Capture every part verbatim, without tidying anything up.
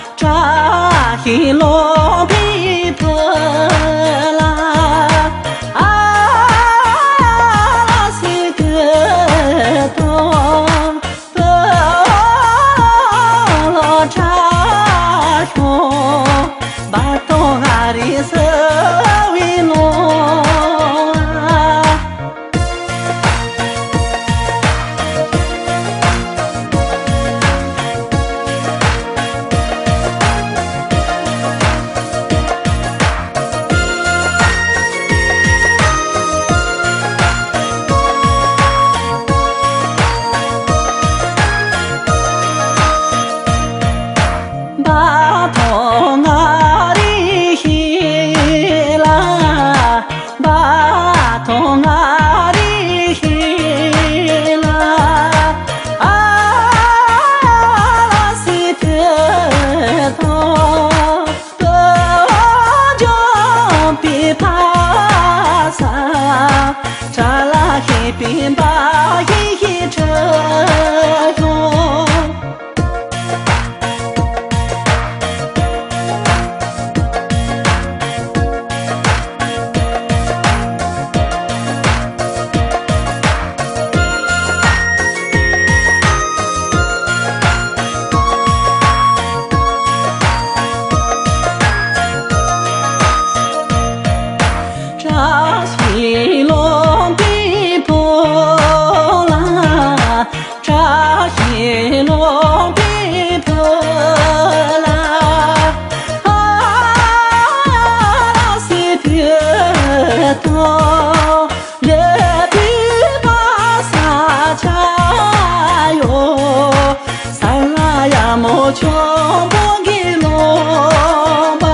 བཀྲ་ཤིས་ལོ་པའི་བུ་ལ། ཨ་ལ་སི་ཀི་ཏོ་བུ་ལོ་བཀྲ་ཤོག་བ་ཏོ་ང་རི་སི་བི་ལོ། བ་ཐོ་ང་རི་ཤི་ལ། བ་ཐོ་ང་རི་ཤི་ལ། ཨ་ལ་སི་ཐེ་ཐོ་ཏོ་ཇོ་པི་ཕ་ས། ཁྲ་ལ་ཤི་པི་བ་ཤི་ཤི་ཁྲ་ཡོ། བཀྲ་ཤིས་ལོ་པའི་བུ་ལ། བཀྲ་ཤིས་ལོ་པའི་བུ་ལ། ཨ་སི་བུ་ཏོ་ལེ་བི་བ་ས་ཆ་ཡོ། ས་ལ་ཡ་མོ་ཆོམ་པོ་གི་ལོ་པ།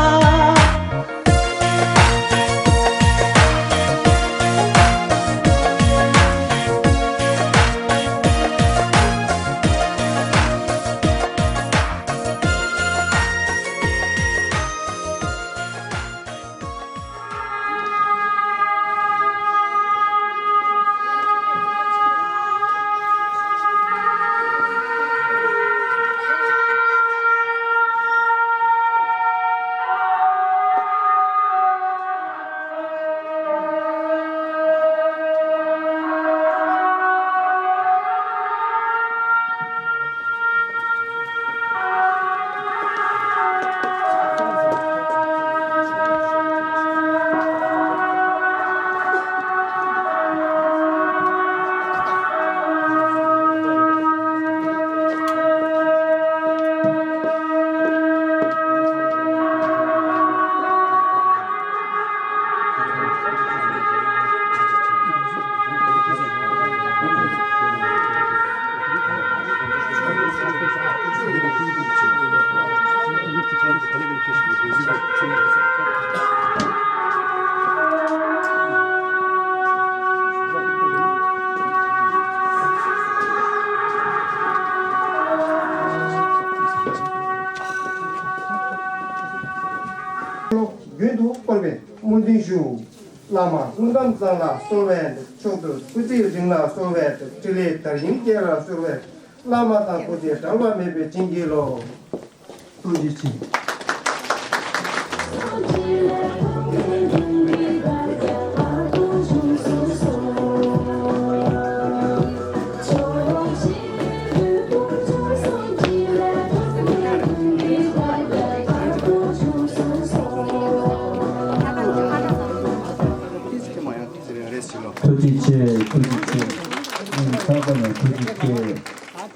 རྒྱུན་དུ་བསྐོར་བའི་སྨོན་འདུན་ཞུ། བླ་མ་སྐུ་ཁམས་བཟང་ལ་གསོལ་བ་འདེབས། མཆོག་ཏུ་སྐུ་ཚེ་རིང་ལ་གསོལ་བ་འདེབས། ཕྲིན་ལས་དར་ཞིང་རྒྱས་ལ་གསོལ་བ་འདེབས། བླ་མ་དང་སྐུ་ཚེ་བགྲང་བར་མེད་པའི་བྱིན་གྱིས་རློབས། ཐུགས་རྗེ་ཆེ།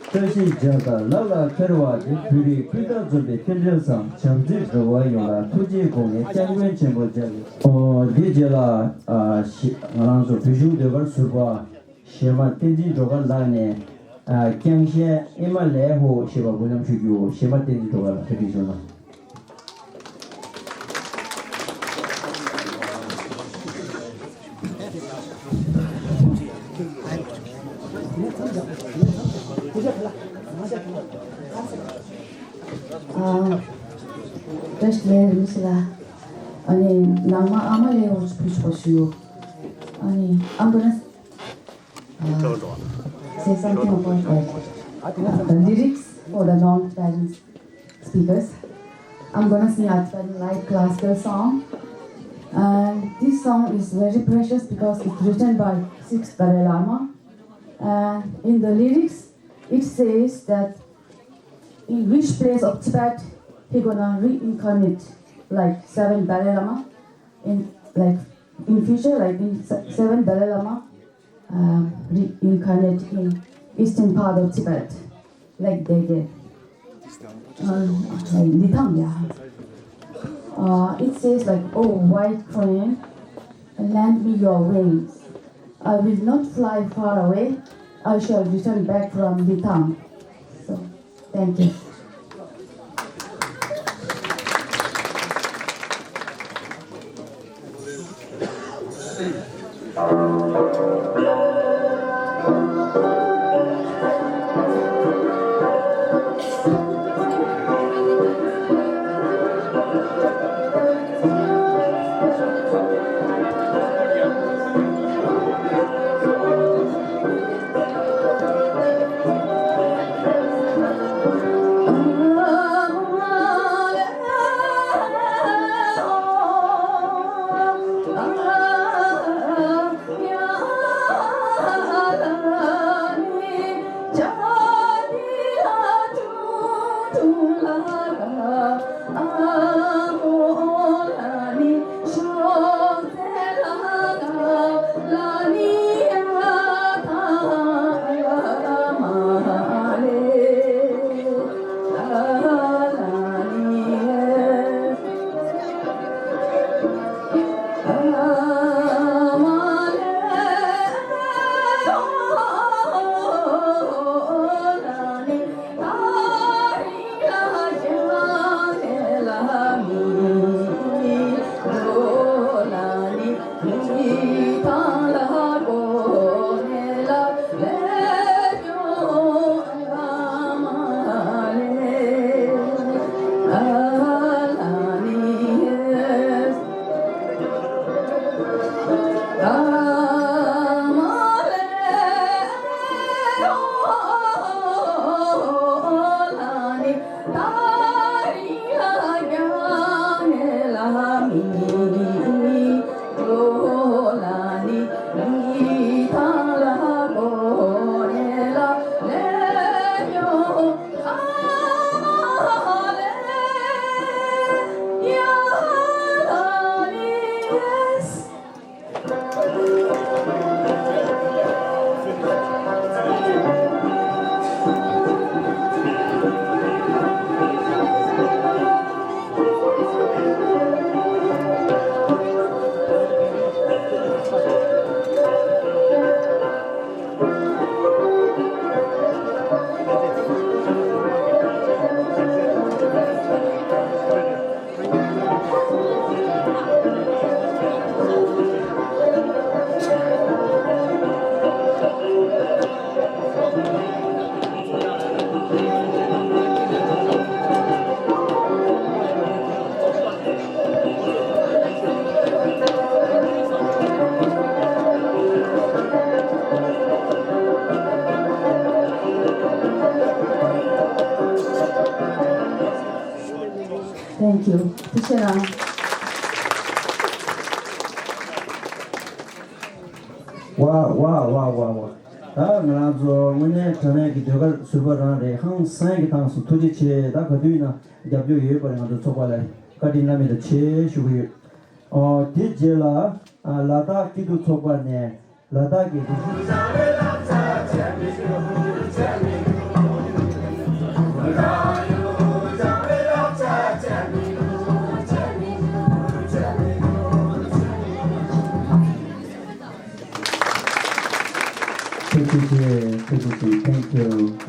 བཀྲ་ཤིས་རྒྱལ་དར་ལག་ལ་འཁྱེར་བ་དེ། བོད་རིགས་སྤུན་ཟླ་འཛོམས་པའི་རྟེན་འབྲེལ་བཟང་། བྱམས་བརྩེའི་འགྲོ་བ་ཡོངས་ལ་ཐུགས་རྗེའི་སྒོ་ནས་སྐྱབས་མགོན་ཆེན་པོ་མཇལ། ཨོ་འདི་རྗེས་ལ་ཨ་ཞེ་ང་རང་ཚོ་བོད་གཞུང་ཟློས་གར་ཟུར་པ་གཞས་མ་བསྟན་འཛིན་སྒྲོལ་དཀར་ལགས་ནས་ཨ་རྐྱང་གཞས་ཨེ་མ་ལས་ཧོ་ཞེས་པ་འབུལ་ལམ་ཞུ་རྒྱུ། གཞས་མ་བསྟན་འཛིན་སྒྲོལ་དཀར་ལགས་བཀའ་དྲིན་ཆེ་གནང་། ཨ། བཀྲ་ཤིས་བདེ་ལེགས་རིན་པོ་ཆེ་ལགས། ཨ་ནི་ནང་མ་ཨ་མ་ལས་འོ་ཕུལ་ཆོག་ཞུ། ཨ་ནི་I'm gonna, uh, say something about, like, the lyrics for the non-Tibetan speakers. I'm gonna sing a Tibetan light classical song. And this song is very precious because it's written by sixth Dalai Lama. And in the lyrics, it says that in which place of Tibet he gonna reincarnate, like seven Dalai Lama, in, like, in future, like in se-, seven Dalai Lama, um, reincarnate in eastern part of Tibet, like they did. Um, like Lithang, yeah. Uh, it says like, "Oh, white crane, lend me your wings. I will not fly far away. I shall return back from Lithang." So, thank you. Thank you. ཐུགས་རྗེ་གནང་། ཝ་ཝ་ཝ་ཝ་ཝ། ད་ང་རང་ཚོ་དངོས་གནས་དྲང་གནས་ཀྱི་ཟློས་གར་ཟུར་པ་རང་རེད། ཧང་སང་གི་ཐང་སོང་། ཐུགས་རྗེ་ཆེ། ད་ག་དུས་ཡིན་ན་རྒྱབ་སྐྱོར་ཡོད་པ་རེད། ང་ཚོ་ཚོགས་པ་ལ་བཀའ་དྲིན་བླ་མེད་དུ་ཆེ་ཞུ་གི་ཡོད། ཨོ་དེ་རྗེས་ལ་ཨ་ལ་དྭགས་སྐྱིད་སྡུག་ཚོགས་པ་ནས་ལ་དྭགས་ཀྱི་རིག་གཞུང་ ཐུགས་རྗེ་ཆེ། ཐུགས་རྗེ་ཆེ། Thank you.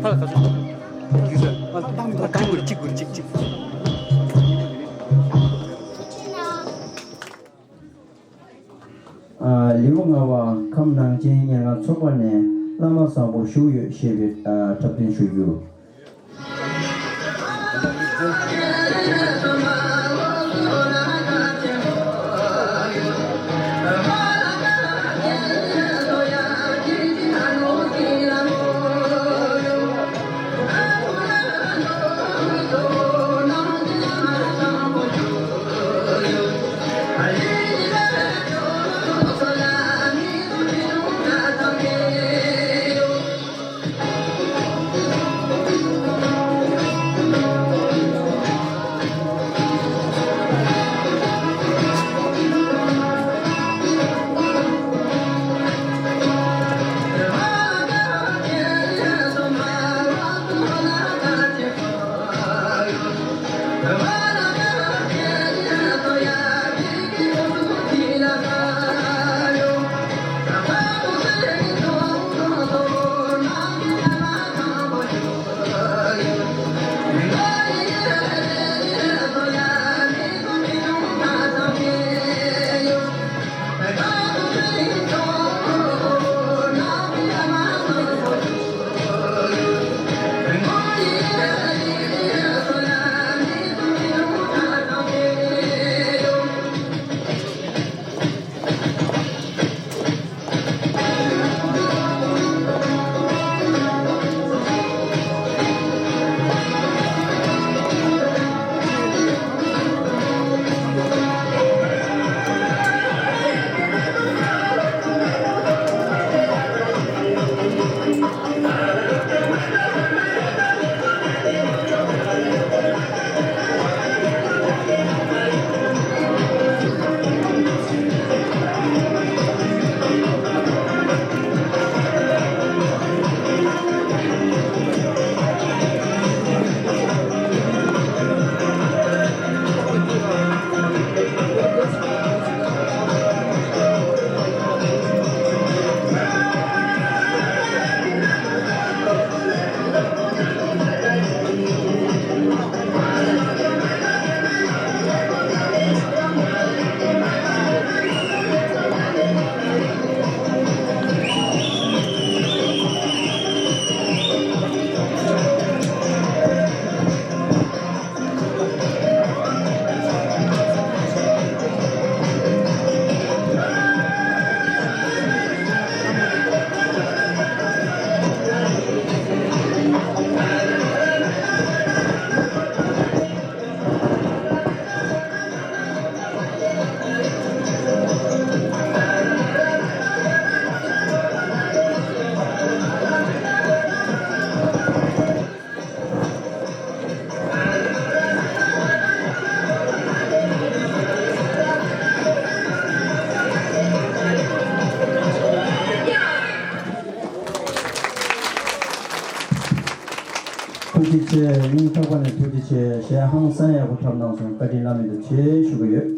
Thank you. ཨ། ལེའུ་ལྔ་པ། ཁམས་ནང་ཆེན་སྙན་ངག་ཚོགས་པ་ནས་བླ་མ་བཟང་པོ་བཞུགས་ཡོད་ཞེས་པའི། ཨ། འཁྲབ་སྟོན་ཞུ་རྒྱུ། ཐུགས་རྗེ་ཆེ། སྙིང་ཐག་པ་ནས་ཐུགས་རྗེ་ཆེ། གཞས་ཧང་སང་ཡག་པོ་འཁྲབ་གནང་སོང་། བཀའ་དྲིན་བླ་མེད་དུ་ཆེ་ཞུ་གི་ཡོད།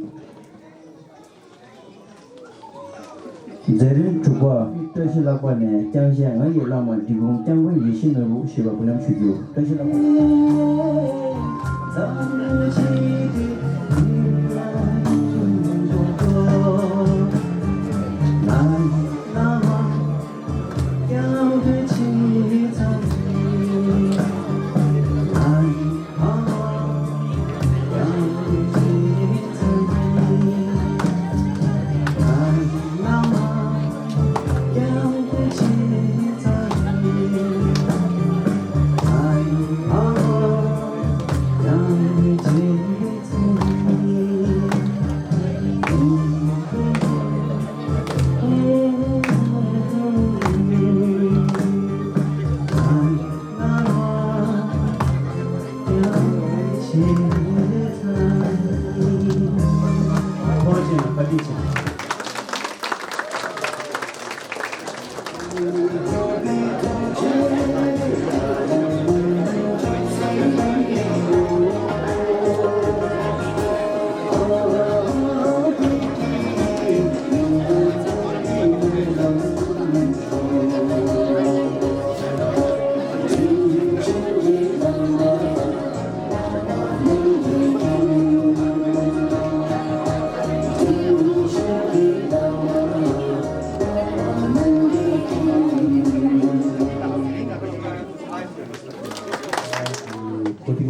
མཛད་རིམ་དྲུག་པ། བཀྲ་ཤིས་ལྷག་པ་ནས། རྐྱང་གཞས་ང་ཡི་བླ་མ་འབྲི་གུང་སྐྱབས་མགོན་ཡིད་བཞིན་ནོར་བུ་ཞེས་པ་འབུལ་ལམ་ཞུ་རྒྱུ། བཀྲ་ཤིས་ལྷག་པ།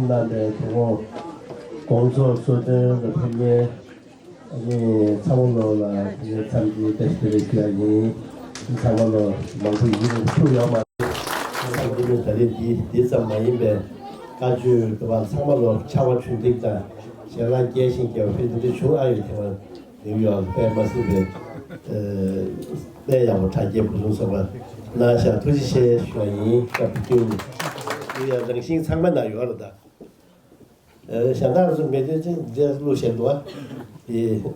གནང་བའི་དོ་དགོང་དགོང་ཚོགས་གཙོ་སྟོན་ལ་ཕེབས་མཁན་ཨ་ནི་ཚང་མ་ལོ་ལ་ཕེབས་མཁན་འཚམས་འདྲི་བཀྲ་ཤིས་བདེ་ལེགས་ཞུ་ཡ་ཡིན། ཚང་མ་ལོ་མང་པོ་ཡིན་རུང་ཐུག་ཡོད་མ་རེད། ཚང་མ་འདི་ནི་ད་རེས་འདི་འདི་ཙམ་མ་ཡིན་པའི་བཀའ་ཆོས་འདུ་བ་ཚང་མ་ལོ་ཆར་པ་ཆུང་འགྲིག་དང་ཞལ་ལག་རྒྱས་ཤིང་རྒྱས་པ་ཕེབས་འདུག་འདི་བྱུང་ཨ་ཡོད་དེ་བ། ནིའུ་ཡོག་དཔེ་མ་སྲིད་པའི་ཨ་དཔེ་ཡག་པོ་དྲ་རྒྱའི་བུ་ཆུང་ཚོགས་པ་གནང་ཤག་ཐུགས་རྗེ་ཆེ་ཞུ་བ་ཡིན། སྐབས་དེ་དུས་ནི་ནིའུ་ཡོག་རང་བཞིན་ཚང་མ་ན་ཡོད་རེད་ད། ཨ་གཞན་དག་ཚོ་མེད་དུས་ཅི་འདྲ་བླུགས་བཞག་འདུག་བ། དེ་བྱས་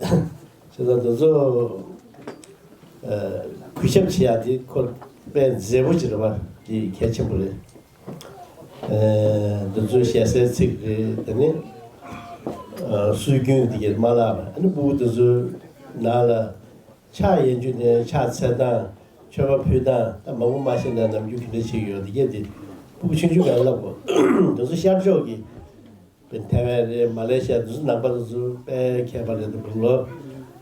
ཙང་དེ་ཚོ་ཨ་གུས་ཞབས་བྱེད་ཡག་དེ་ཁོ་དཔེ་མཛེས་པོ་ཅིག་རེད་བ། དེ་གལ་ཆེན་པོ་རེད། ཨ་འདི་ཚོའི་ཞལ་གསེར་ཚིག་རེད། དེ་ནི་ཨ་སྲོལ་རྒྱུན་དེ་གས་མ་བརླག་པ། ཨ་ནི་སྤུ་གུ་དེ་ཚོའི་ནང་ལ་ཕྱག་གཡས་འཇུས་ནས་ཕྱག་འཚལ་སྟངས་མཆོད་པ་ཕུལ་སྟངས་ད་མང་པོ་མ་ཤེས་ན་ནམ་རྒྱུན་ག་འདྲ་བྱེད་ཀྱི་ཡོད་དེ་གས་དེ་སྤུ་གུ་ཆུང་ཆུང་ག་ལ་བསླབ་དགོས། དེ་ཚོ་ཤར་ཕྱོགས་ཀྱི་ཐའེ་ཝན་རེད། མ་ལེ་ཤི་ཡ་དེ་ཚོ་ནང་པ་དེ་ཚོ་དཔེ་མཁས་པ་རེད་འདུག་ལོ་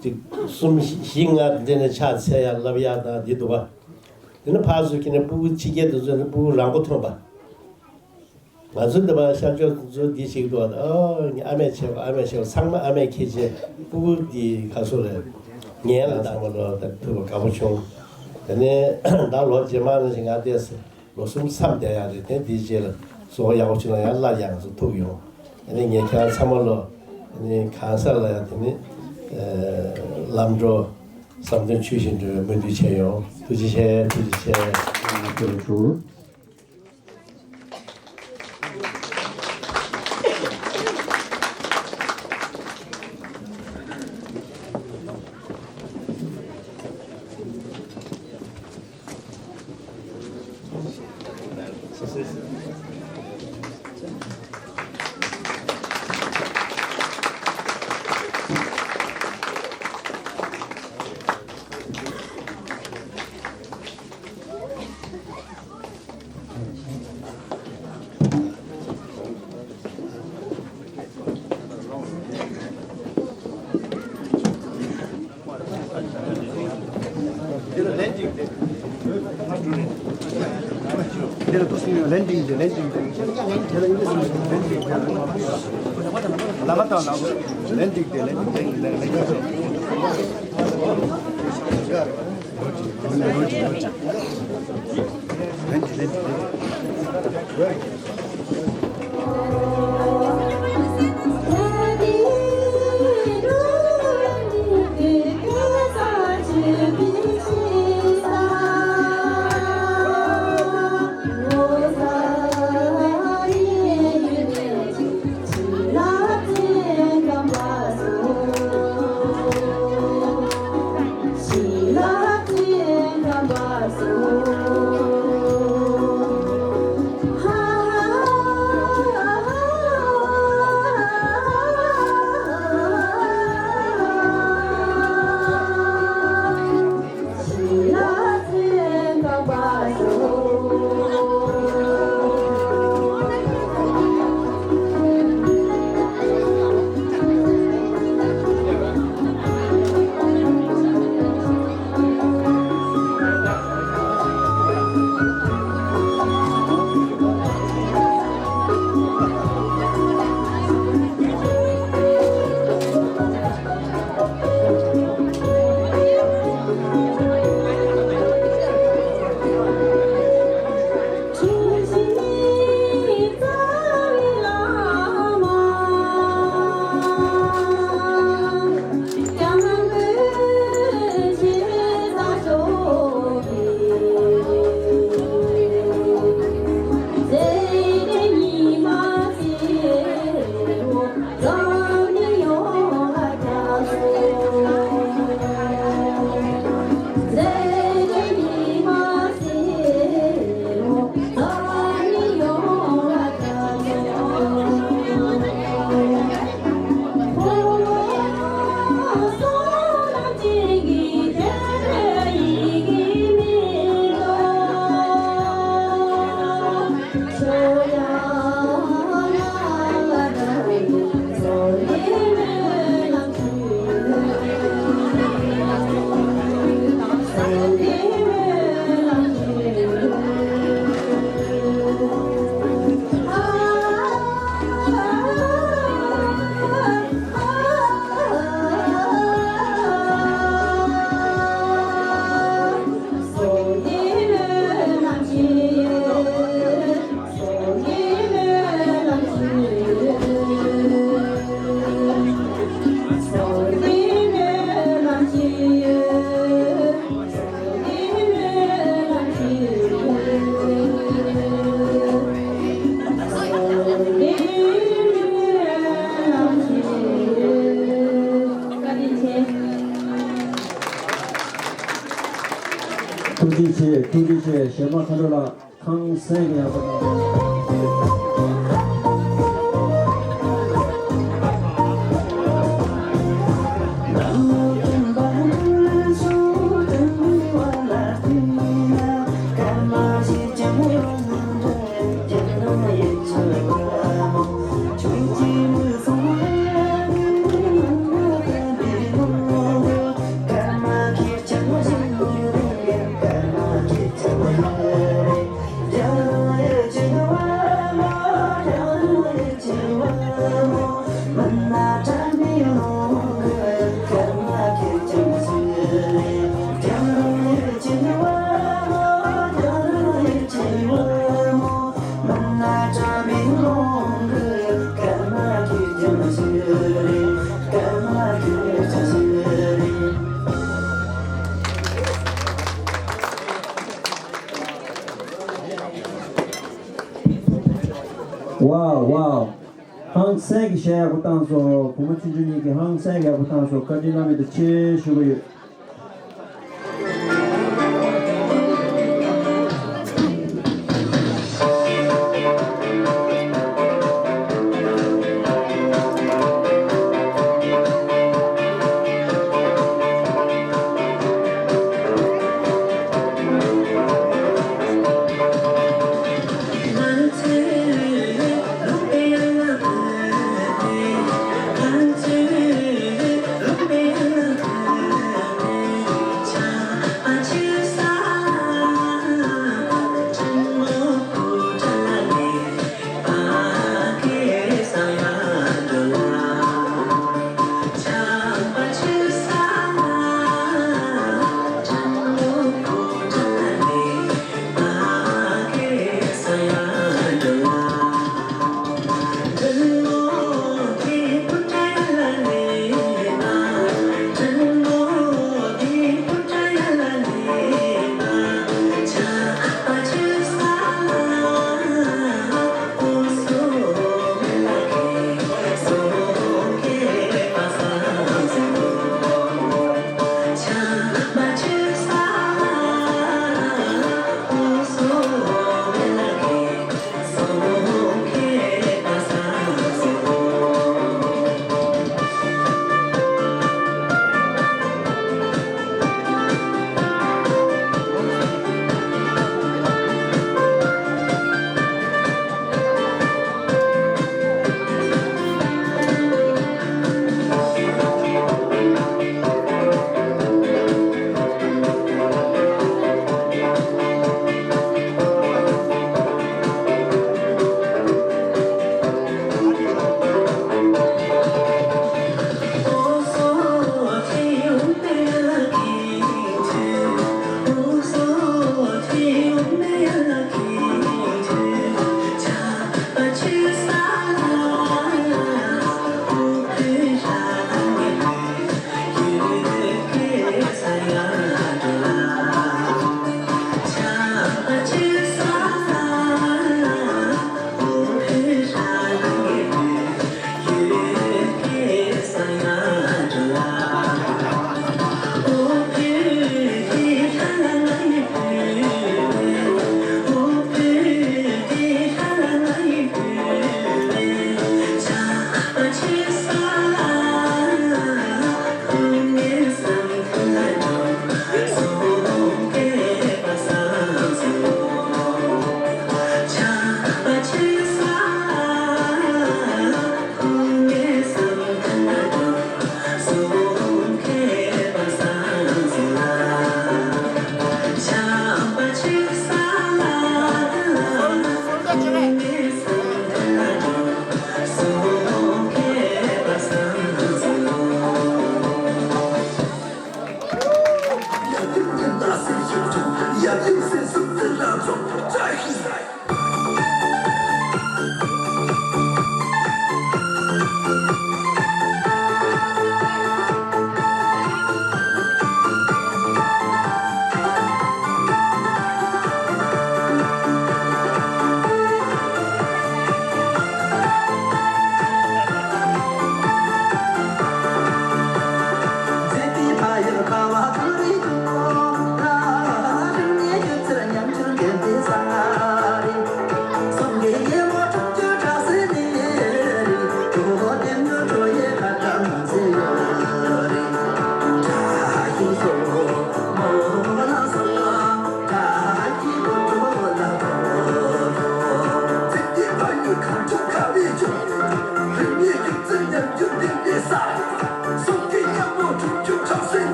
གཅིག་གསུམ་བཞི་ལྔ་དེ་འདྲ་ནས་ཕྱག་འཚལ་ཡ་བསླབ་ཡ་དང་དེ་འདུག་བ། དེ་ནས་ཕར་ཚུར་ཁྱེར་ནས་སྤུ་གུ་ཕྱི་རྒྱལ་དེ་ཚོ་ནི་སྤུ་གུ་རང་མགོ་ཐོན་པ། ང་ཚོ་འདི་པ་ཤར་ཕྱོགས་དེ་ཚོ་འདི་ཞིག་འདུག་བ། ཨོ་ངའི་ཨ་མས་བྱས་པ་ཨ་མས་བྱས་པ་ཚང་མ་ཨ་མས་ཁྱེར་བྱས་སྤུ་གུ་འདི་ག་སོ་རེད། ངན་ལ་བཏང་བ་ལོ་ད་ཐུབ་པ་དགའ་པོ་བྱུང་། དེ་ནས་ད་ལོ་རྗེས་མ་ནང་བཞིན་ང་བལྟས་སོང་། ལོ་གསུམ་མཚམས་བསྡད་ཡག་རེད། དེ་འདིའི་རྗེས་ལ་བཟོ་ཡག་པོ་བྱུང་ན་ཡང་སླར་ཡང་ཚུར་ཐུག་ཡོང་། ཨ་ནི་ངས་ཁྱེད་རང་ཚང་མ་ལོ་ཨ་ནི་གང་ཟག་ལ་ཡང་དེ་ནི་ཨ་ལམ་འགྲོ་བསམ་དོན་ཆོས་བཞིན་འགྲུབ་པའི་སྨོན་འདུན་བྱས་ཡོང་། ཐུགས་རྗེ་ཆེ། ཐུགས་རྗེ་ཆེ། ཐུགས་རྗེ་ཆེ། གཞས་མ་མཁའ་འགྲོ་ལགས། ཁང་སེང་གི་ཡག་པོ་དང་། Wow, wow. ཧང་སང་གི་གཞས་ཡག་པོ་བཏང་སོང་། བུ་མོ་ཆུང་ཆུང་གཉིས་ཀྱིས་ཧང་སང་གི་ཡག་པོ་བཏང་སོང་། བཀའ་དྲིན་བླ་མེད་དུ་ཆེ་ཞུ་གི་ཡོད།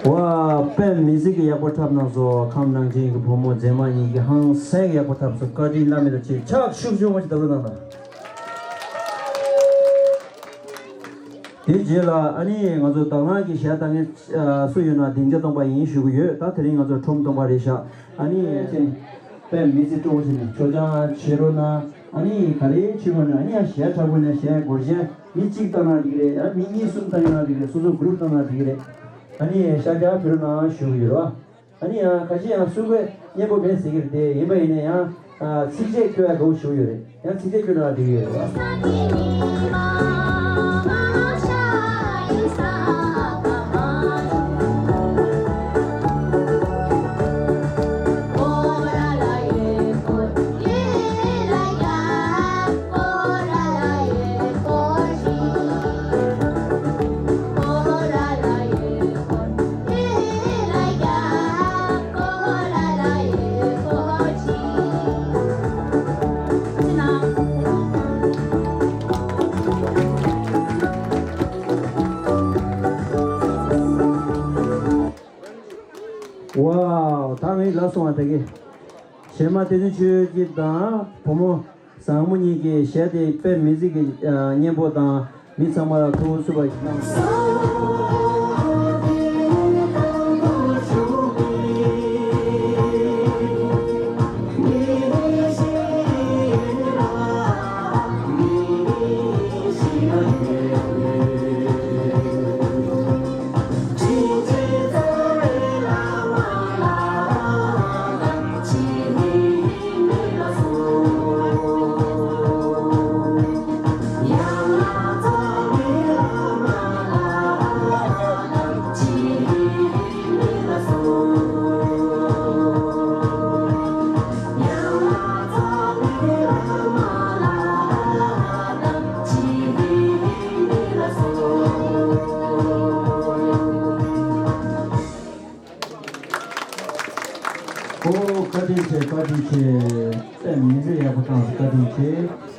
ཝ། དཔེ་མི་སྲིད་ཀྱི་ཡག་པོ་འཁྲབ་གནང་སོང་། ཁམས་ནང་ཆེན་གྱི་བུ་མོ་མཛེས་མ་གཉིས་ཀྱིས་ཧང་སང་ཡག་པོ་འཁྲབ་སོང་། བཀའ་དྲིན་བླ་མེད་དུ་ཆེ། ཕྱག་ཤུགས་ཆེན་པོ་ཞིག་བརྡབ་གནང་དང་། དེ་རྗེས་ལ་ཨ་ནི་ང་ཚོ་དང་བླངས་ཀྱི་གཞས་བཏང་མཁན་སུ་ཡོད་ན་སྡིངས་ཆ་སྟོང་པ་ཡིན་ཞུ་གི་ཡོད། ད་དེ་རིང་ང་ཚོ་ཁྲོམ་སྟོང་པ་རེད་ཤག་ཨ་ནི་ཅེ་དཔེ་མི་སྲིད་སྤྲོ་བོ་ཞིག་ནས་ཆོ་ཅང་བྱེད་རོགས་གནང་། ཨ་ནི་ག་རེ་བྱེད་དགོས་ན་ཨ་ནི་ཡང་གཞས་འཁྲབ་དགོས་ན་གཞས་སྒོར་གཞས་མི་གཅིག་བཏང་ན་འགྲིག་རེད། ཡང་མི་གཉིས་གསུམ་བཏང་ཡོད་ན་འགྲིག་རེད། སོ་སོ་གུ་རུབ་བཏང་ན་འགྲིག་རེད། ཨ་ནི་ཤར་རྒྱག་ཕེབས་རོགས་གནང་ཞུ་གི་ཡོད་ར། ཨ་ནི་ཡང་ཁ་ཤས་ཡང་སུ་གོས་སྙན་པོ་མེད་ཟེར་གྱི་རེད་དེ། ཡིན་པ་ཡིན་ན་ཡང་ཚིགས་བཅད་བཀོད་ཡ་དགོས་ཞུ་གི་ཡོད་རེད། ཡང་ཚིགས་བཅད་བཀོད་ན་འགྲིག་གི་ཡོད་རེད་བ། ཝའོ། ད་ངས་ལབ་སོང་བ་དེ་གི། གཞས་མ་བསྟན་འཛིན་ཆོས་སྐྱིད་དང་བུ་མོ་བཟང་མོ་གཉིས་ཀྱི་གཞས་དེ་དཔེ་མི་སྲིད་ཀྱི་སྙན་པོ་དང་། མི་ཚང་མ་ལ་ཐུགས་ཁུར་ཚུད་པ་ཞིག་གནང་སོང་། ཨོ། བཀའ་དྲིན་ཆེ། བཀའ་དྲིན་ཆེ། དཔེ་མི་སྲིད་ཡག་པོ་བཏང་སོང་། བཀའ་དྲིན་ཆེ།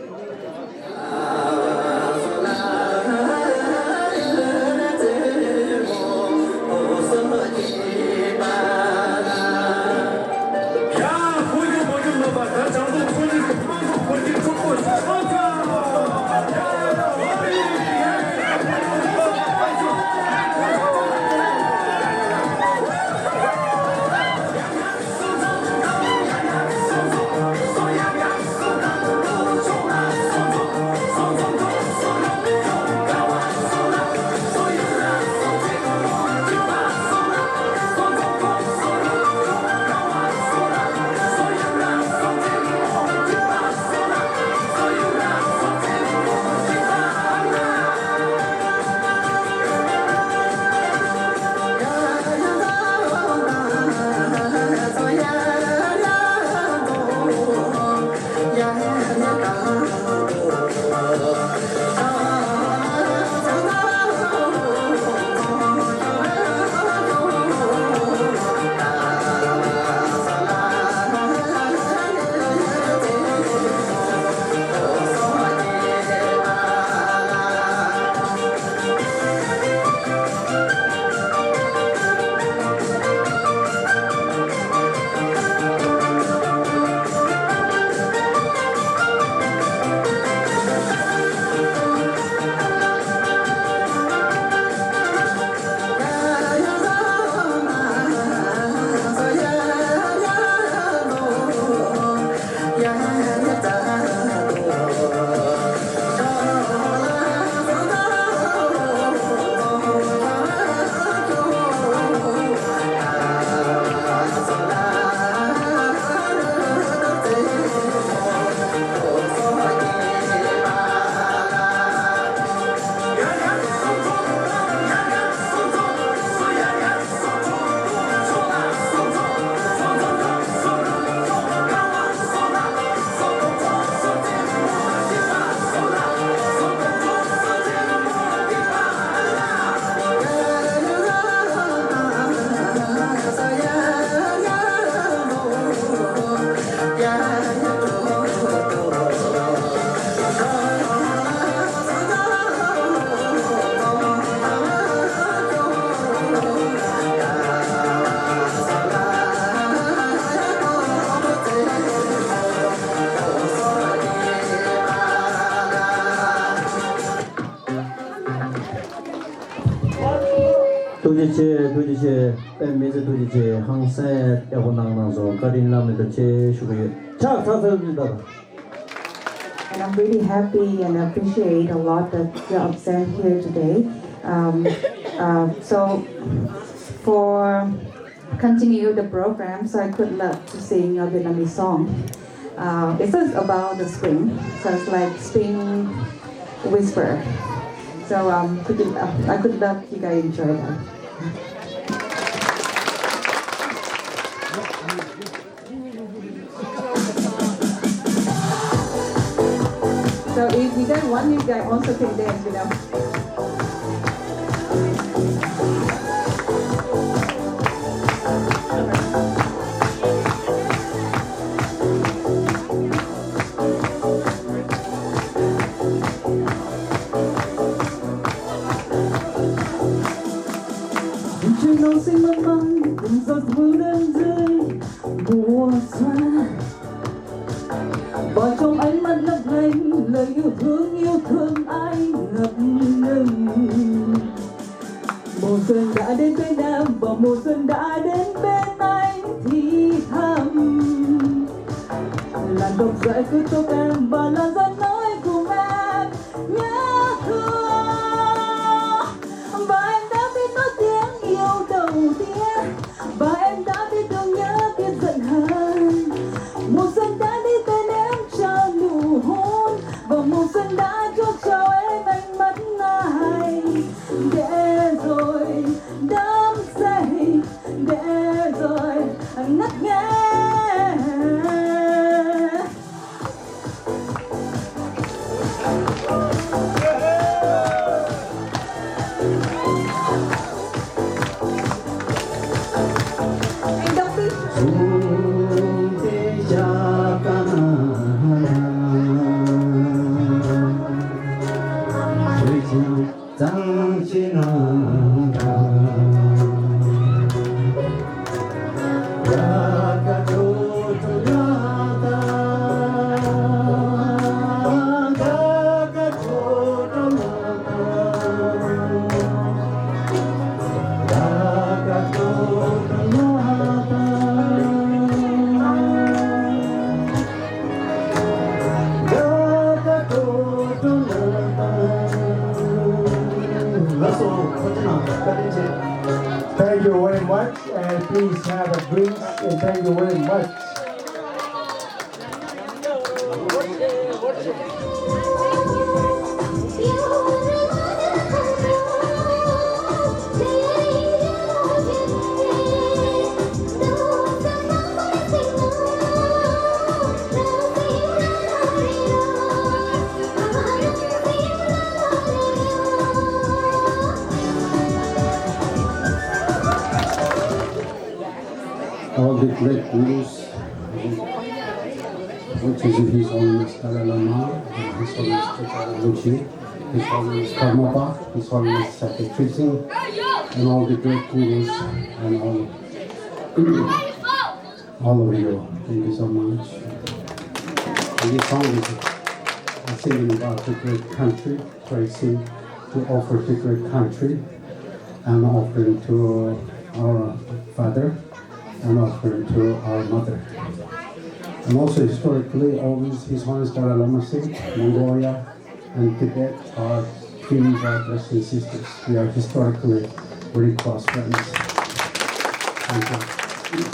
ཐུགས་རྗེ་ཆེ། ཐུགས་རྗེ་ཆེ། དཔེ་མི་སྲིད་ཐུགས་རྗེ་ཆེ། ཧང་སང་ཡག་པོ་གནང་གནང་སོང་། བཀའ་དྲིན་བླ་མེད་ཐུགས་རྗེ་ཆེ་ཞུ་གི་ཡོད། ཕྱག་ཚ་ཚ་ཡིན་ད། And I'm really happy and appreciate a lot that you have sent here today. Um, uh, so, for continue the program, so I could love to sing a Vietnamese song. Uh, it's just about the spring, so it's like spring whisper. So um, could you, uh, I could love you guys enjoy that. So if you guys want, you guys also can dance, you know. Những chuyện nổ xinh mơ màng, từng giọt mưa đơn rơi, mùa xuân. Và trong ánh mắt lấp lánh, lời yêu thương, yêu thương ai ngập ngừng. Mùa xuân đã đến bên em, và mùa xuân đã đến bên anh thì thầm. Làn độc dại cứ tóc em, và là giọng nói cùng em nhớ thương. Và em đã biết nói tiếng yêu đầu tiên. Và em đã biết thương nhớ, biết giận hờn. Mùa xuân đã đi bên em trao nụ hôn. Và mùa xuân đã trao cho em ánh mắt này. Để rồi đắm say, để rồi ngất ngây. Thank you very much, and please have a drink, and thank you very much. All the great gurus, which is His Holiness Dalai Lama, His Holiness Chogyam Rinpoche, His Holiness Karmapa, His Holiness Sakya Trizin, and all the great gurus, and all, all of you. Thank you so much. And this song is a singing about the great country, praising to offer to great country. An offering to our father, an offering to our mother. And also historically, always His Holiness Dalai Lama said, Mongolia and Tibet are twin brothers and sisters. We are historically very close friends. Thank you.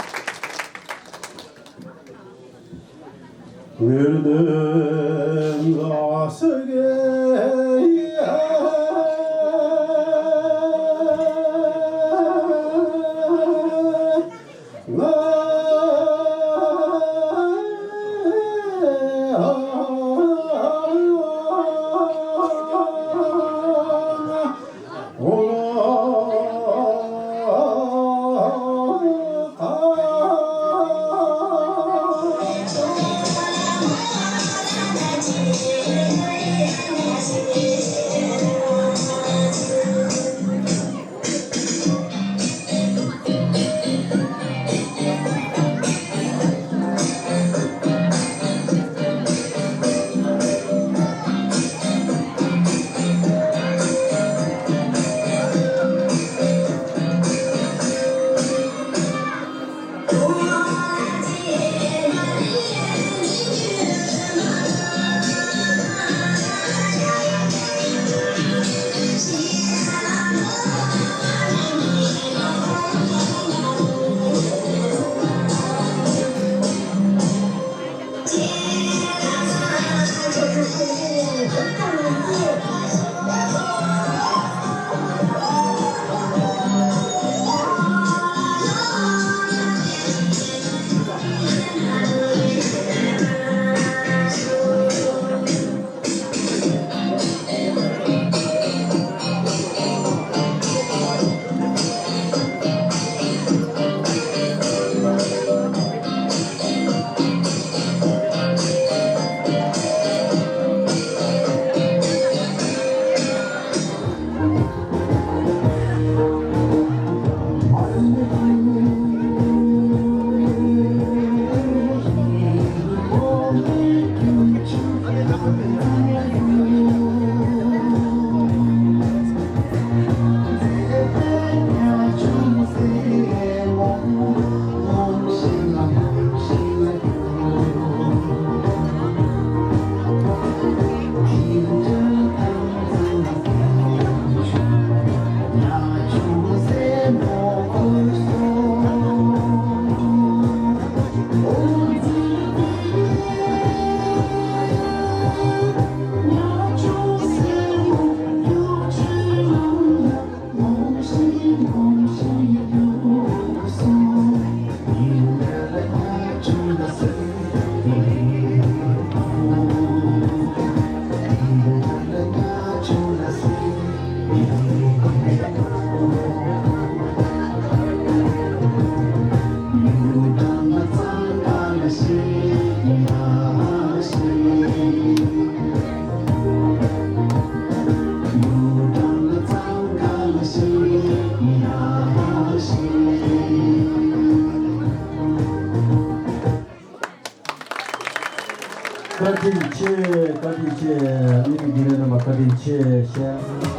བཀའ་དྲིན་ཆེ། བཀའ་དྲིན་ཆེ། ཨ་ནི་དགེ་ལས་རྣམ་པ་བཀའ་དྲིན་ཆེ་ཞེས།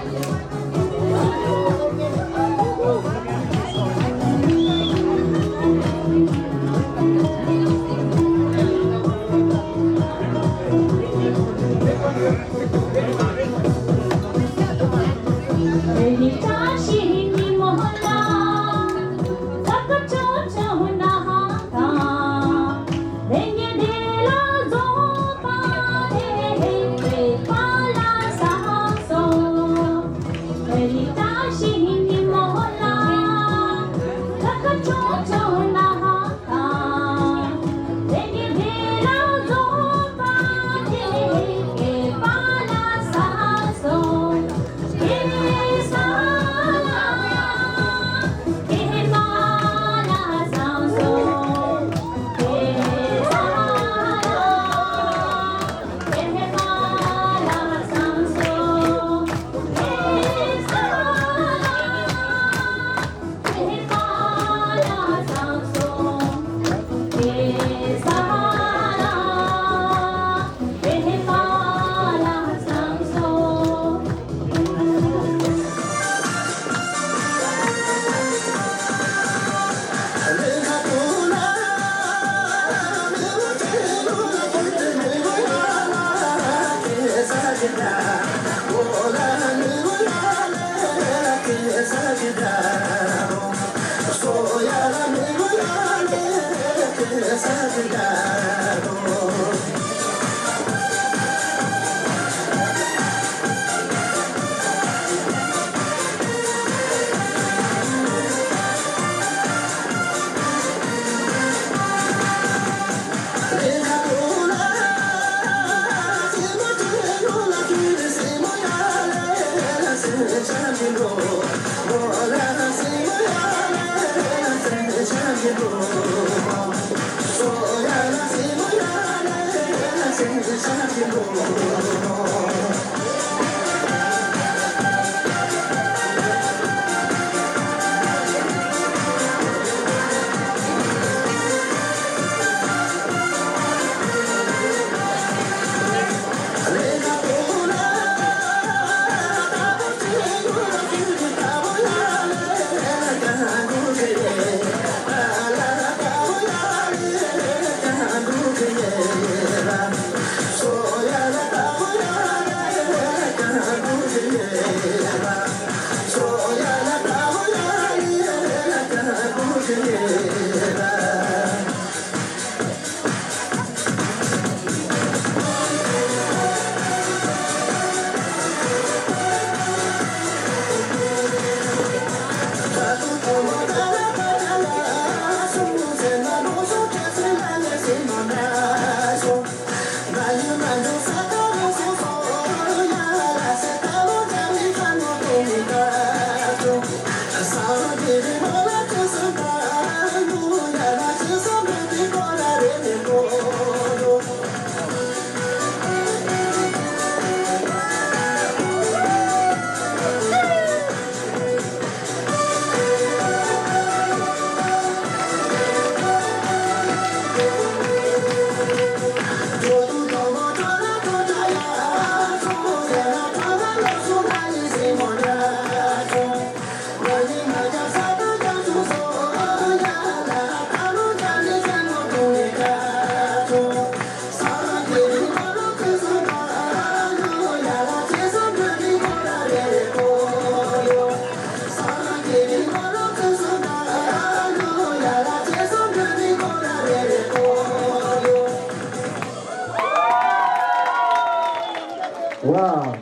ཝའོ།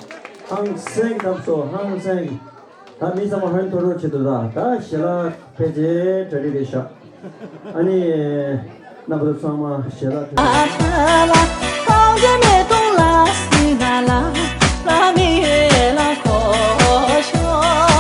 ཧང་སང་གདམ་སོ་ཧང་སང་། ད་མི་ཚང་མ་ཧོན་ཐོར་རོ་བྱེད་དུ་ད་ད་ཞལ་ལག་ཕལ་ཆེར་གྲ་སྒྲིག་རེད་ཤག་ཨ་ནི། རྣམ་པ་ཚང་མ་ཞལ་ལག་ཕུལ། ཨ་ཧ་ལ། ཏང་གི་མེ་ཏོག་ལ་སི་ན་ལ། ལ་མི་ཡོད་ལ་ཁོ་ཤོ།